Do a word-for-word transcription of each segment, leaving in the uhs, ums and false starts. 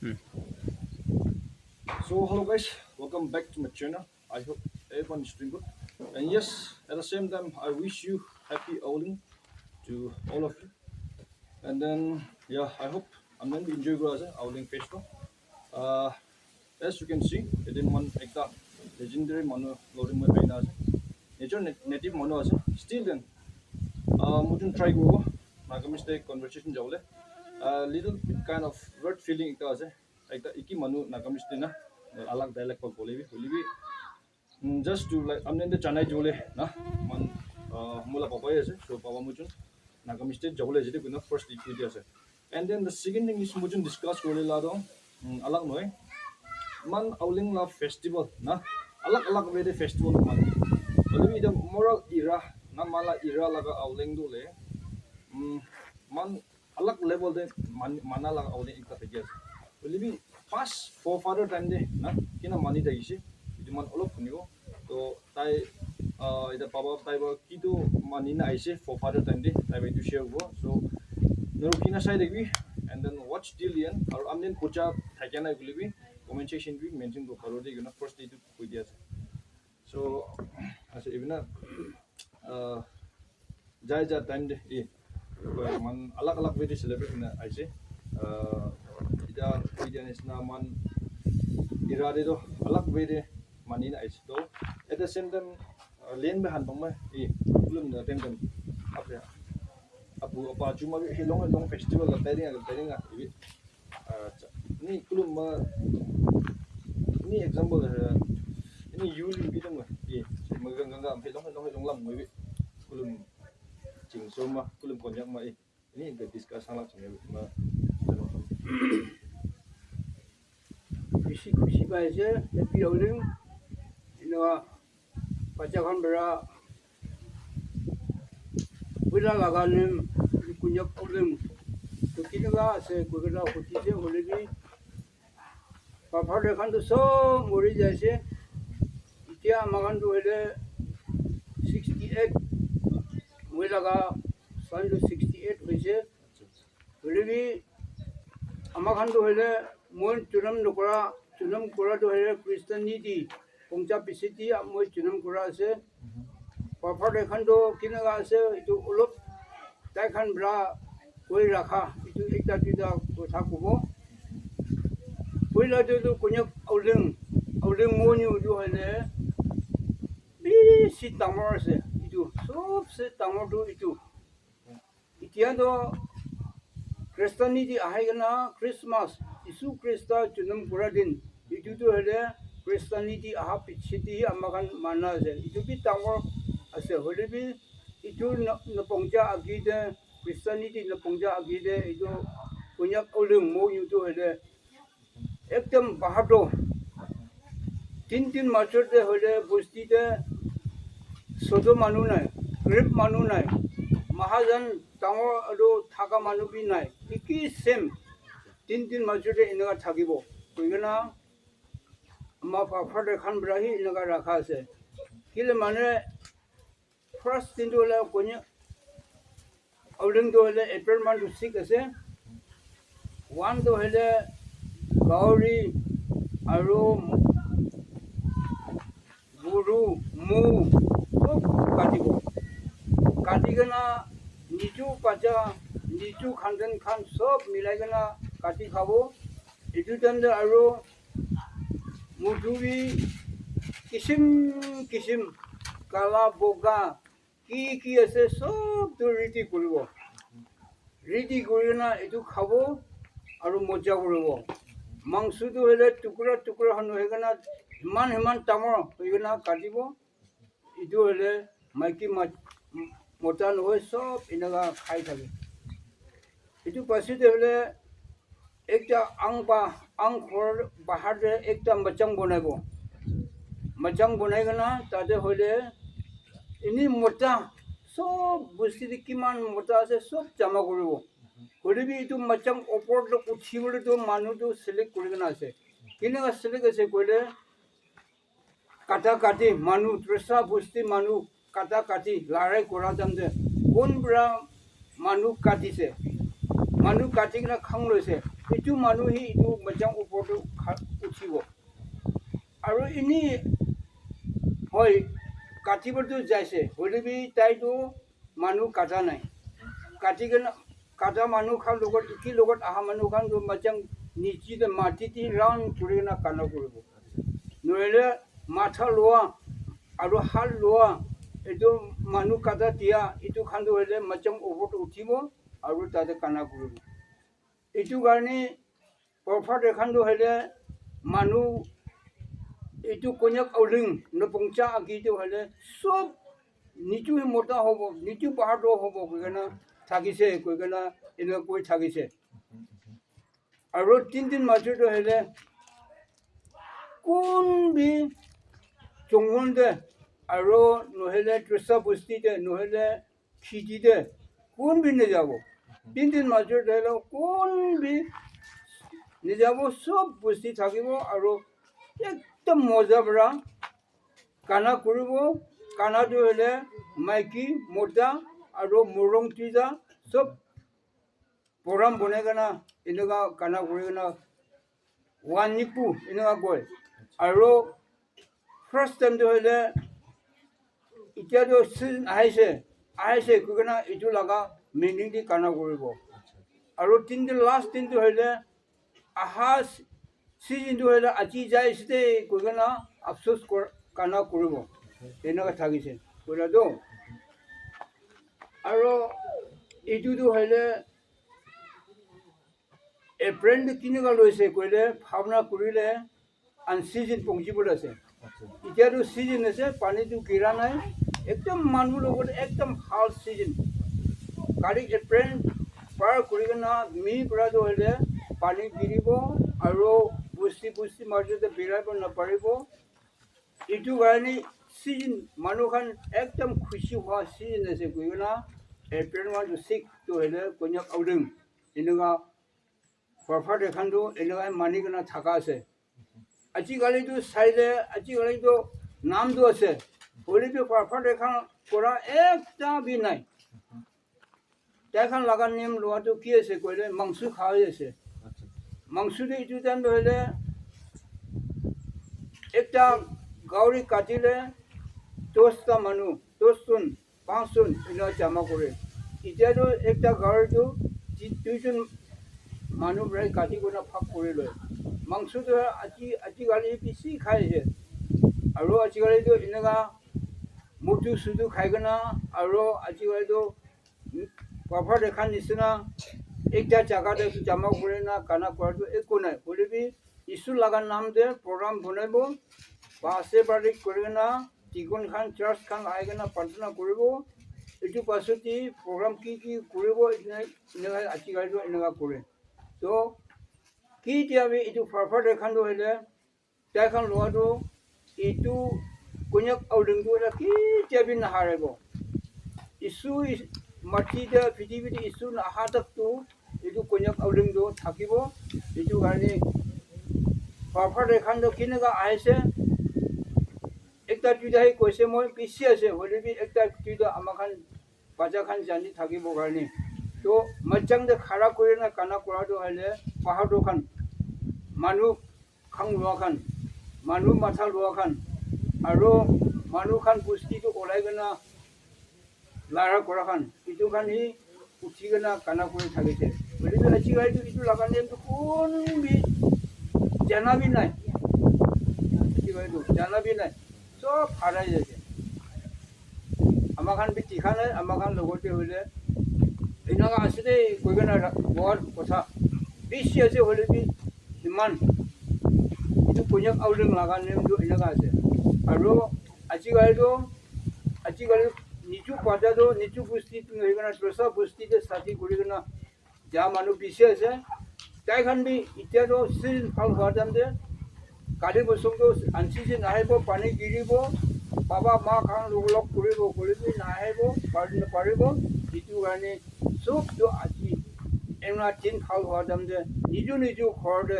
So hello guys, welcome back to my channel. I hope everyone is doing good. And yes, at the same time, I wish you happy Aoleang to all of you. And then yeah, I hope apni khan bi enjoy kura ase Aoleang festival. Uh, as you can see, yate moi khan ekta legendary manu lori moi paina ase. Nature native manu ase. Still then, uh, moi khan try koribo Nagamese te conversation jabole. A little bit kind of weird feeling ekta ase. Ekta iki manu Nagamese te na alag dialect pa bole bi, hoile bi, mm, just to like apni khan te janai dibole na, moi khan, uh, moi la papa ase, so papa moi khan Nagamese te jabole ase koina first te koi dia ase. And then the second thing is moi khan discuss kori la to, mm, alag nohoi. Moi khan Aoleang la festival na, alag alag way te festival man. Hoile bi ita moral era na, moi la era laga Aoleang tu le, mm, moi khan alag level te man-, mana laga Aoleang ekta thaki ase. Hoile bi past forefather time te na kina mani thakise, etu moi khan olop hunibo. To tai, ah, ita baba tai para kitu mani na aise forefather time te, tai para etu share koribo. So, naro kina sai thakibi, and then watch till the end. Aru apni khan puja thakia nai koile bi comment section te mention koribo paribo de, you know, first te etu koi dia ase. So, ase, even na, uh, jai ja time te, eh, moi khan alag alag way te celebrate kurina aise. Uh, ita koi dia nisna moi khan era te to alag way te mani na aise. To at the same time, uh, len be han pang mai, eh, kulum na tem tem. Ape, apu apa cuma bi helong helong festival la tairing la tairing la, eh, Acha. Ni kulum ma, ni example, eh, ni yu yu bi dong, eh, ma gang gang gang, pe long long long lam ngui bi. Kulum ching so ma, kulum konyak ma, eh. Ni ga discuss hang lak ching ma. Bishi khushi pai ase, happy Aoleang. Ino bacha khan para puila laga name Konyak Aoleang. To kineka ase, koi kena hudi se hoile bi, papa de khan to sob mori jai ase. Etia ama khan to hoile sixty eight, moi laga son to sixty eight hoise. Hoile bi ama khan to hoile moi jonom nokora, jonom kora to hoile Christianity pongja piche te moi jonom kora ase. Papa de khan to kineka ase, etu olop tai khan para koi rakha, etu ekta duita kotha kobo. Poila te to Konyak Aoleang, Aoleang monu etu hoile bishi dangor ase, etu sobse dangor to etu. Etia to Christianity ahai kena Christmas, Jisu Krista jonom kura din, etu tu hoile Christianity aha piche te hi ama khan mana ase. Etu bi dangor ase, hoile bi etu na-, napongja agi te, Christianity napongja agi te, etu Konyak Aoleang monu tu hoile ekdam bahar to tin tin majot te hoile bosti te soto manu nai, garib manu nai, mahajan dangor aru thaka manu bi nai, eki same tin tin majot te eneka thakibo koi kena ama papa de khan para hi eneka rakha ase. Kile mane first din tu hoile Konyak Aoleang tu hoile April month tu sik ase. One tu hoile gauri aru guru, mu, sob katibo. Kati kena niju bacha, niju khandan khan sob milai kena kati khabo. Etu time te aru mutu bi kisim kisim kala boga ki ki ase sob tu ready kuribo. Ready kuri kena etu khabo aru moja kuribo. Mangso tu hoile tukra tukra khan hoi kena iman iman dangor hoi kena katibo. Etu hoile maiki ma-, mota nohoi sob eneka khai thake. Etu pase te hoile ekta ang pa, ang ghor bahar te ekta machang bonaibo. Machang bonai kena tate hoile eni mota sob bosti te kiman mota ase sob jama kuribo. Hoile bi etu machang opor te uthi bole tu manu tu select kuri kena ase. Keneka select ase koile kata kati manu, tresa bosti manu kata kati larai kora time te kon para manu kati se, manu kati kena khang loi se, etu manu hi etu machang upor tu kha- uthibo. Aru ini hoi, katibo tu jaise, hoile bi tai tu manu kata nai. Kati kena, kata manu khan logot, eki logot aha manu khan tu machang niche te mati te round kuri kena kana kuribo. Nohole matha loa aru hat loa, etu manu kata dia, etu khan tu hoile machang upor tu uthibo aru tate kana kuribo. Etu karne proverb te khan tu hoile manu etu konyak auling napongcha agi tu hoile sob nichu hi mota hobo, nichu bahar do hobo koi kena thakise, koi kena ena koi thakise. Aru tin tin major tu hoile kun bi chongwon te aru nohole trisa bosti te nohole khiti te kun bi najabo. Tin tin major te hoile kun bi najabo, sob bosti thakibo aru ekdam moja para kana kuribo. Kana tu hoile maiki, mota aru morung tuita sob program bonai kena enika kana kuri kena one nipu enika koi. Aru first time tu hoile itya tu season ahise, ahise koi kena etu laga meaning di kana kuribo. Aru tin din last din tu hoile aha s- season tu hoile aji jai ase de koi kena afsus kor- kana kuribo. Eneka thakise. Koila tu. Aru etu tu hoile April tu kineka loise koile bhabna kurile unseason pongji bole ase. Itya tu season ase, pani tu gira nai. Ekdam manu logot ekdam hal season. Kali April par kuri kena May para tu hoile pani giribo aru bosti bosti majot te birabo naparibo. Itu karne season manu khan ekdam khushi hua season ase koi kena April one to six tu hoile konyak outing enuka Farfar khan tu enuka mani kena thaka ase. Ajikali tu saile, ajikali tu nam tu ase. Hoile bi Farfar khan kora ekta bi nai. Tai khan laga name lua tu ki ase koile mangsu khai ase. Mangsu tu itu time tu hoile ekta gauri katile dosta manu, dos jon, panch jon ena jama kore. Itya tu ekta gauri tu di- duijon manu para kati kena bhag kuri loi. Mangso tu aji, aji kali bishi khai ase. Aru aji kali tu eneka mutu sutu khai kena, aru aji kali tu papa de khan nisina ekta jaga de jama kuri na gana kura tu eku nai. Hoile bi Isu laga nam de program banaibo, ba ase bari kuri kena, deacon khan, church khan ahi kena prarthana kuribo. Etu pasot te program ki ki kuribo, etu nai, eneka aji kali tu eneka kore. To, ketia bi etu Farfar khan tu hoile, tai khan lua tu, etu konyak outing tu hoile ketia bi naharibo. Isu is- mati te, prithibi te Isu naha tak tu, etu konyak outing tu thakibo. Etu karne Farfar khan tu keneka ahise, ekta duita he koise moi bishi ase, hoile bi ekta duita ama khan bacha khan jani thakibo karne. To machang te khara kuri na gana kura tu hoile pahar tu khan manu khang lua khan, manu matha lua khan, aru manu khan bosti tu olai kena lara kura khan, etu khan hi uthi kena gana kuri thakise. Hoile bi aji kali tu etu laga name tu kun bi jana bi nai. Aji kali tu jana bi nai. Sob harai jaise. Ama khan bi dikha nai, ama khan logot te hoile eneka ase de koi kena ra- bohar kotha bishi ase hoile bi iman etu konyak outing laga name tu eneka ase. Aru aji kali tu, aji kali niju paja tu, niju bosti tu nohoi kena dusra bosti te shadi kuri kena ja manu bishi ase. Tai khan bi itya tu season bhal hua time te kali bosor tu unseason ahibo, pani giribo, baba ma khan log log kuribo, kuri bi nahibo, pari naparibo. Etu karne sob tu aji eneka din bhal hua time te niju niju ghor te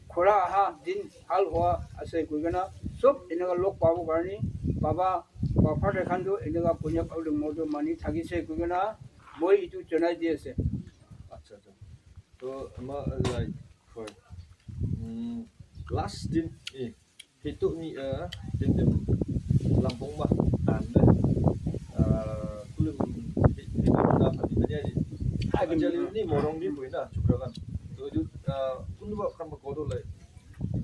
khora aha din bhal hua ase koi kena sob eneka log pabo karne baba, papa khan tu eneka konyak outing mo tu mani thakise koi kena moi etu janai di ase. Acha, acha. To ama, like, Hoi. Mm, last din, eh, hitu ni, eh, din din lampong ma tan de. Eh, kulim hi-, hitu na pati tanya ni. Ajali ni morong ni buina chukra kan. To ju, eh, kundu ba kan ba kodo lai.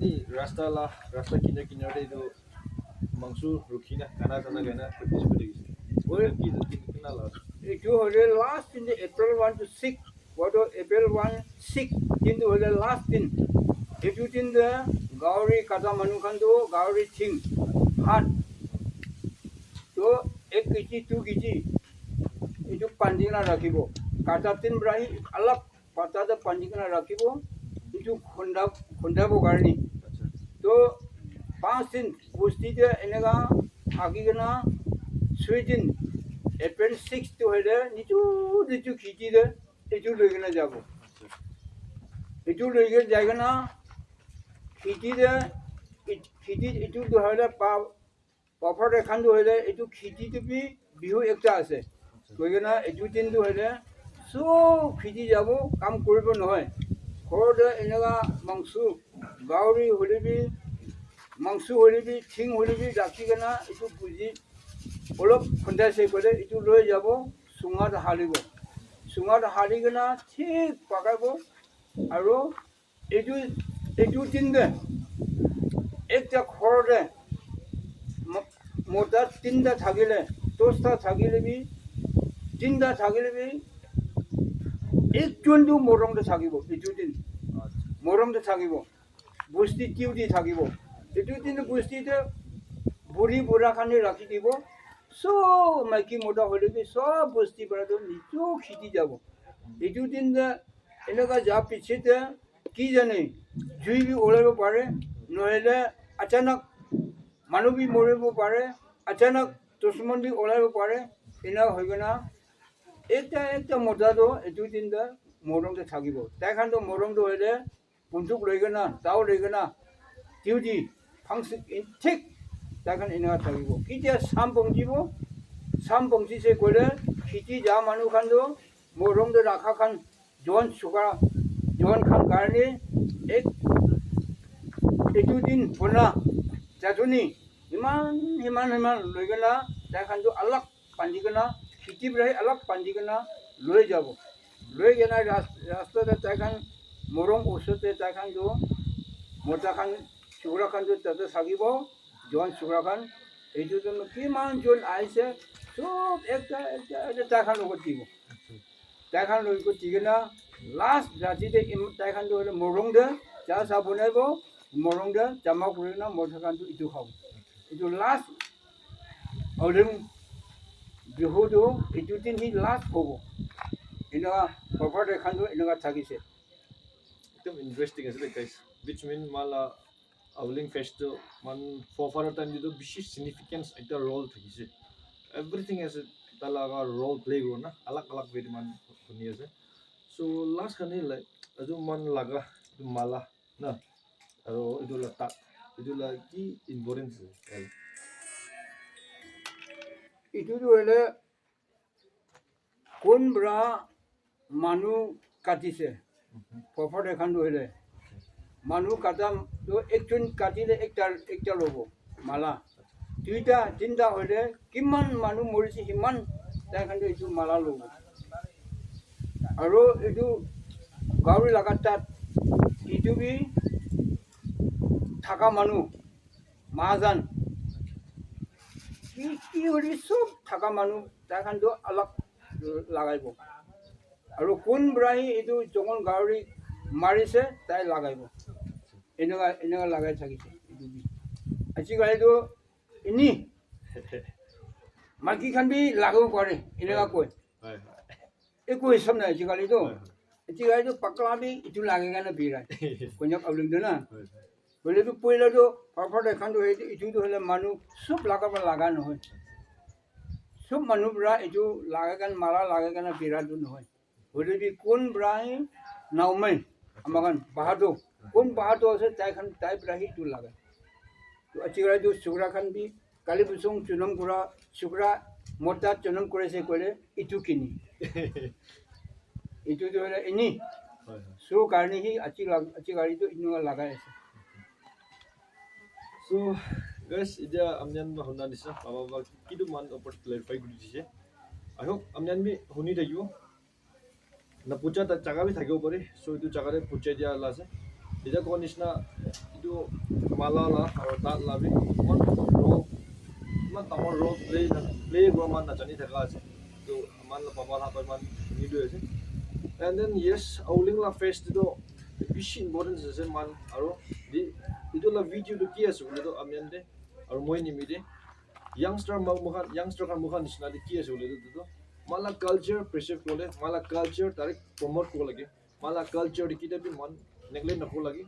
Ni rasta la, rasta kinar kinar de tu mangsu rukhi na, kana kana kana practice kuri. Oi. Ki, ki, kina la. Etu hoile last in the April one to six, wato April one six, kintu hoile last din. Etu din de gauri kata manu khan tu gauri thing hat to ek kg, two kg etu bandi na rakhibo. Kata tin para hi alag pata te bandi kena rakhibo, etu khunda, khundabo karne. Acha. To, panch din bosti te eneka thaki kena, soi din, April six to hoile, nitu, nitu kheti te, etu loi kena jabo. Acha. Etu loi kena jai kena, kheti te, et-, kheti etu to hoile pa, Papa de khan tu hoile etu kheti tu bi bihu ekta ase. Koi kena etu din tu hoile sob kheti jabo, kam kuribo nohoi. Ghor de eneka mangsu, gauri hoile bi, mangsu hoile bi, thing hoile bi rakhi kena etu buji olop khundai se koile etu loi jabo, sunga de halibo. Sunga de hali kena thik pakaibo, aro Etu, etu din te, ekta ghor te, mo-, mota tinta thakile, dosta thakile bi, tinta thakile bi, ekjon tu morong te thakibo, etu din. Morong te thakibo. Bosti duty thakibo. Etu din bosti te, buri bura khan ke rakhi dibo. Sob maiki mota hoile bi, sob bosti para tu nijo kheti jabo. Etu din te, eneka ja piche te, ki jane, jui bi olaibo pare, nohole achanak manu bi moribo pare, achanak dushman bi olaibo pare, ena hoi kena ekta ekta mota toh etu din toh morong te thakibo. Tai khan toh morong toh hoile bunduk loi kena, dao loi kena, duty, phangsik in thik tai khan ena thakibo. Ketia sam pongjibo, sam pongji se koile, kheti ja manu khan toh morong te rakha khan Jon suka, jon khan karne ek, etu din bona jatuni iman, iman, iman loi kena, tai khan tu alag bandi kena, kheti para hi alag bandi kena loi jabo. Loi kena ras-, rasta te tai khan morong usor te tai khan tu mota khan, sukra khan tu tate thakibo, jon sukra khan, etu tu kiman jon ahise, sob ekta, ekta, ekta tai khan logot dibo. Tai khan loi ko tigena last rati te im-, tai khan tu hoile morong te cha sa bonaibo, morong te jama kuri kena mota khan tu etu khabo. Etu last Aoleang bihu tu etu din hi last hobo. Eneka proper te khan tu eneka thakise. Ekdam interesting ase de, guys. Which mean mala Aoleang festival man forefather time te toh bishi significance ekta role thakise. Everything ase, tai laga role play kura na, alag alag way te man khuni ase. So last khan he like, etu man laga, etu mala na, aro etu la tak, etu la ki importance ase? Etu tu hoile kun para manu katise. Proper te khan tu hoile manu kata tu ekjon katile ekta, ekta lobo mala. Duita, tinta hoile kiman manu morise himan tai khan tu etu mala lobo. Aro etu gauri laga tat etu bi thaka manu mahajan ki, ki hoile sob thaka manu tai khan tu alag lagaibo. Aro kun para hi etu jungle gauri marise tai lagaibo. Eneka, eneka lagai thakise etu bi. Ajikali tu eni maiki khan bi lagabo pare, eneka koi. Eku hisab nai ajikali tu. Ajikali tu pakla bi etu lagai kena birai. Konyak Aoleang tu na. Hoile tu poila tu proper te khan tu etu, etu tu hoile manu sob laga para laga nohoi. Sob manu para etu lagai kena, mala lagai kena bira tu nohoi. Hoile bi kun para hi naomai, ama khan bahadur, kun bahadur ase tai khan, tai para hi etu lagai. To ajikali tu sukra khan bi kali busong chunam kura, sukra mota chunam kura se koile etu kini. Etu tu hoile eni. So karne hi achi lag-, achi gari tu inua lagai ase. So guys, etia apni khan huna nisna baba ba kitu man opor clarify kuri dise. I hope apni khan bi huni thakibo. Na puja ta jaga bi thakibo pare. So etu jaga te puja dia la ase. Etia koa nisna etu mala la aro tat la bi iman dangor role, iman dangor role play na, play kura man na jani thaka ase. To aman la baba la koi man ni do ase. And then yes, Aoleang la fest to bishi importance ase man aro di etu la video to ki ase koile to apni khan te aro moi nimi te youngster ma mokhan youngster khan mokhan nisna te ki ase koile to to mala culture preserve kole mala culture direct promote kole lage. Mala culture te kita bi man neglect na kole lage.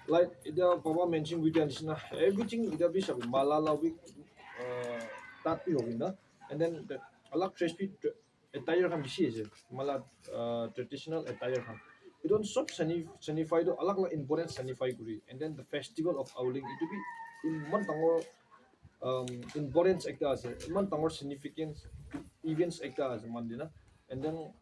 Like etia baba mention kuri dia nisna everything etia bi sabi mala la bi uh, tat bi hobi na. And then the alag dress bi attire khan bishi ase. Mala uh, traditional attire khan. Etu khan sob signify to alag alag importance signify kuri. And then the festival of Aoleang etu bi iman dangor um, importance ekta ase. Iman dangor significance events ekta ase man dina. And then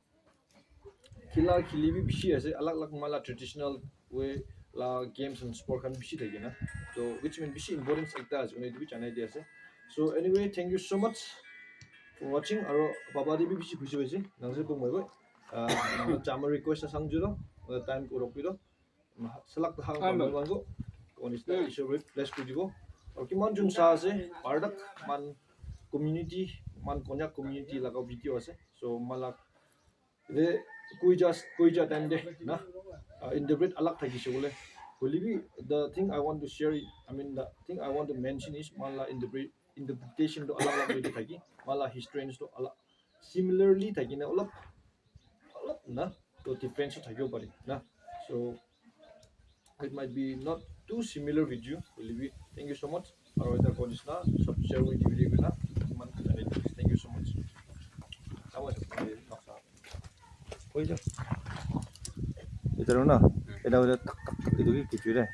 khila khili bi bishi ase. Alag alag mala traditional way la games and sport khan bishi thaki na. So which mean bishi importance ekta ase. Etu bi janai di ase. So anyway, thank you so much for watching. Aro baba de bi bishi khushi hoise. Nangse ko moi koi. Ah, nang chama request sang juro. Time ko rok piro. Selak ta hang bang bang ko. Konis ta isu bless kuri dibo. Aru kiman jun sa ase. Pardak man community, man Konyak community laga video ase. So malak de koi ja koi ja time de na. Uh, interpret alag thaki se bole. Hoile bi the thing I want to share, I mean the thing I want to mention is mala interpret interpretation to alag alag thaki mala historians to alag similarly thaki na olop olop na to difference thakibo pare na. So it might be not too similar with you. Hoile bi thank you so much. Aru eta koa nisna sob share with you na iman ka jane. Thank you so much. Sama sa. Koi ja. Eta na eta eta tak tak tak itu ki kichu re.